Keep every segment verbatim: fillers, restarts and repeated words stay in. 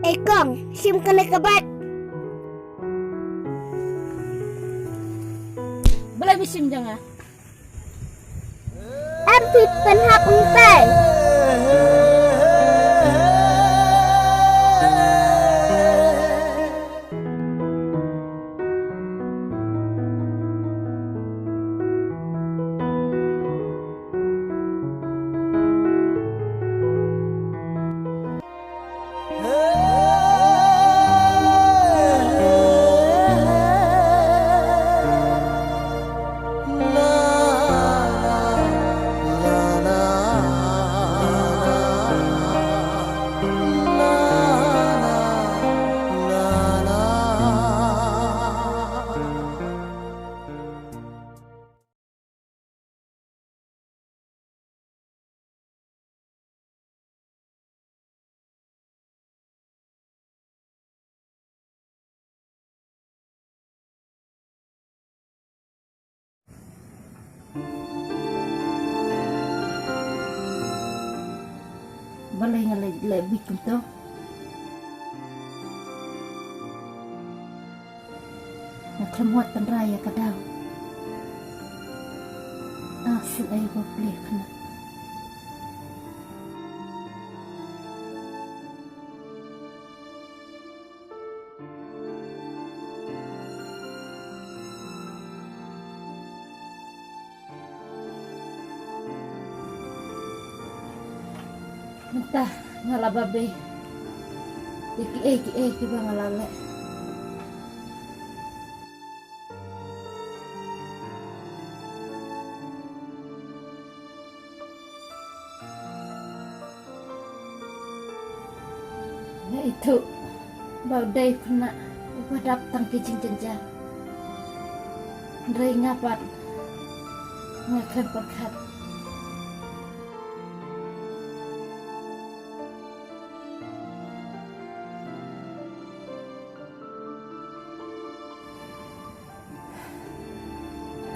Ei kong, shim kane ka bike. Balei phi shim jong nga? Em phi pynhap ym tei. Balei nga leh, leh bit kumto? Nga khlem wad tynrai ïa ka daw. Ah, shu ai ba plie khnang. Mynta nga la babe ïa kiei kiei kiba nga la leh. Nga ithuh ba u dei u khynnah uba dap tang ki jingjynjar. Hynrei nga pat nga khlem pyrkhat.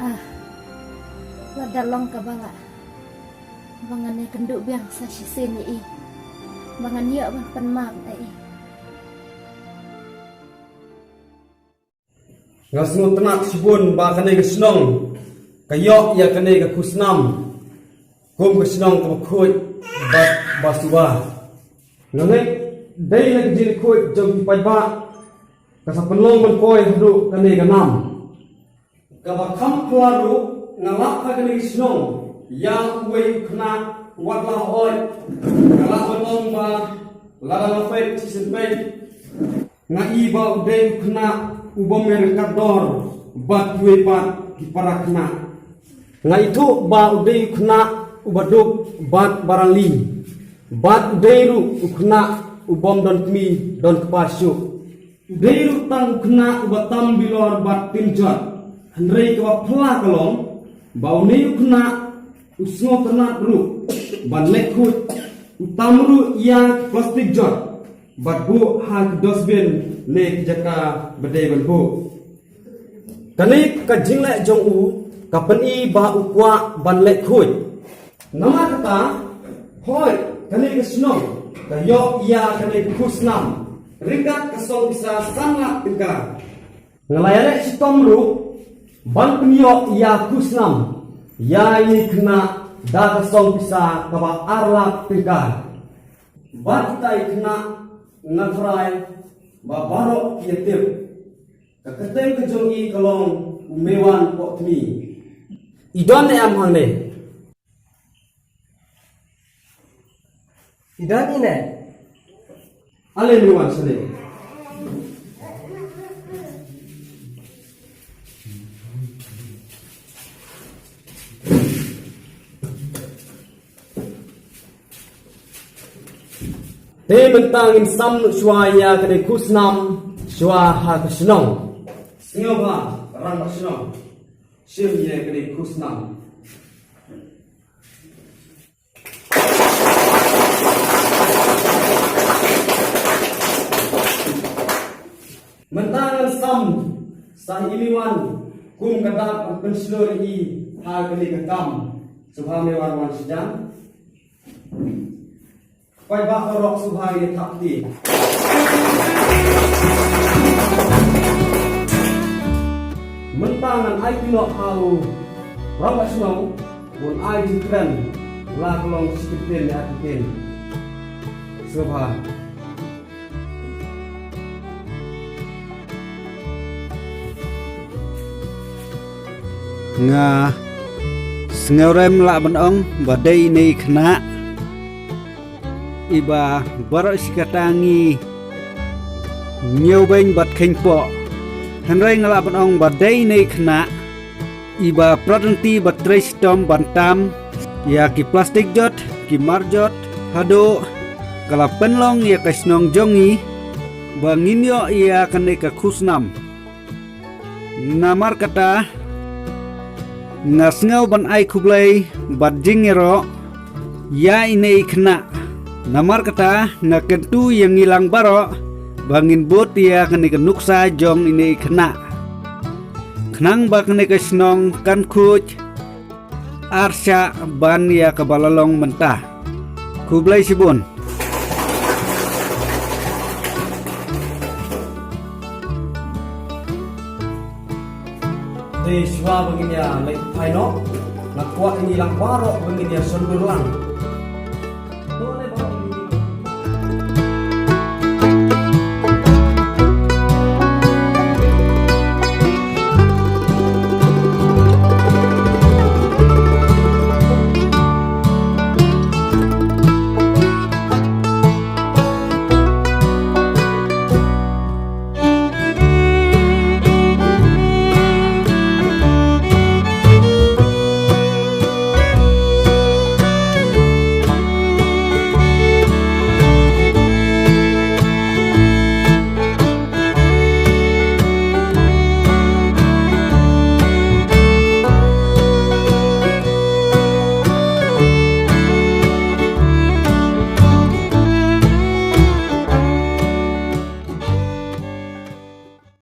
Ah, lada long kaba lah ba ngan ïakynduh biang sa shisien ïa i, ba ngan ïoh ban pynmap ïa i. Nga sngewtynnat shibun ba kane ka shnong ka ïoh ïa kane ka khusnam kum ka shnong kaba khuid bad ba suba. Nga ngeit dei na ka jingkhuid jong ki paidbah ka sa pynlong ban poi haduh kane ka nam. Kaba kham pura ruh nga lap ha kane ka shnong ïa uwei u khynnah wat la hoi. Nga lap ban ong ba lada nga peit shisien peit, nga i ba u dei u khynnah u bym ïaryngkat dor bad kiwei pat ki para khynnah. Nga ithuh ba u dei u khynnah uba duk bad ba rangli, bad u dei ruh u khynnah u bym don kmie don kpa shuh. U dei ruh tang u khynnah uba tam bilor bad tim jot. Hynrei kaba phylla ka long ba une u khynnah u sngewtynnat ruh ban leh khuid, u tam ruh ïa ki plastik jot bad buh ha ki dustbin ne ki jaka ba dei ban buh. Kane ka jingleh jong u ka pyni ba u kwah ban leh khuid. Namar kata, hooid, kane ka shnong ka ïoh ïa kane ka khusnam ryngkat ka song pisa san lak tyngka. Nga la ïaleh shitom ruh ban pynïoh ïa ka khusnam ïa ine i khynnah da ka song pisa kaba ar lak tyngka. Bad kita i khynnah nga tharai ba baroh ki ïatip. Ka kyrteng ka jong i ka long u Meiwan Pohthmi. I don ne em hangne? I don i ne? Ale Meiwan shane. Te mynta ngin sam shuwa ïa kane ka khusnam shuwa ha ka shnong. Sngewbha rangbah shnong, shim ïa kane ka khusnam. Mynta ngan sam sa i Meiwan kum ka dak ban pynshlur ïa i ha kane ka kam. Sngewbha Meiwan wan shajan. Paidbah baroh sngewbha ïa thap kti. Ai pynlong ha u rangbah shnong, un ai jingkren la ka long shi kyntien ne ar kyntien. Sngewbha. Nga sngewrem lah ban ong ba dei ine i khynnah iba baroh shi katta ngi ñiewbeiñ bad kheiñpoh. Hynrei nga lah ban ong ba dei ine i khynnah iba prat lynti bad trei shitom ban tam ïa ki plastik jot, ki mar jot, haduh ka la pynlong ïa ka shnong jong ngi ba ngin ïoh ïa kane ka khusnam. Namar kata nga sngew ban ai khublei bad jingïaroh ïa ine i khynnah. Namar kata nga kyntu ïa ngi lang baroh ba ngin bud ïa kane ka nuksa jong ine i khynnah, khnang ba kane ka shnong kan khuid ar shah ban ïa kaba la long mynta. Khublei shibun. Te shuwa ba ngin ïa leit phai noh, nga kwah ïa ngi lang baroh ba ngin ïa shon dur lang.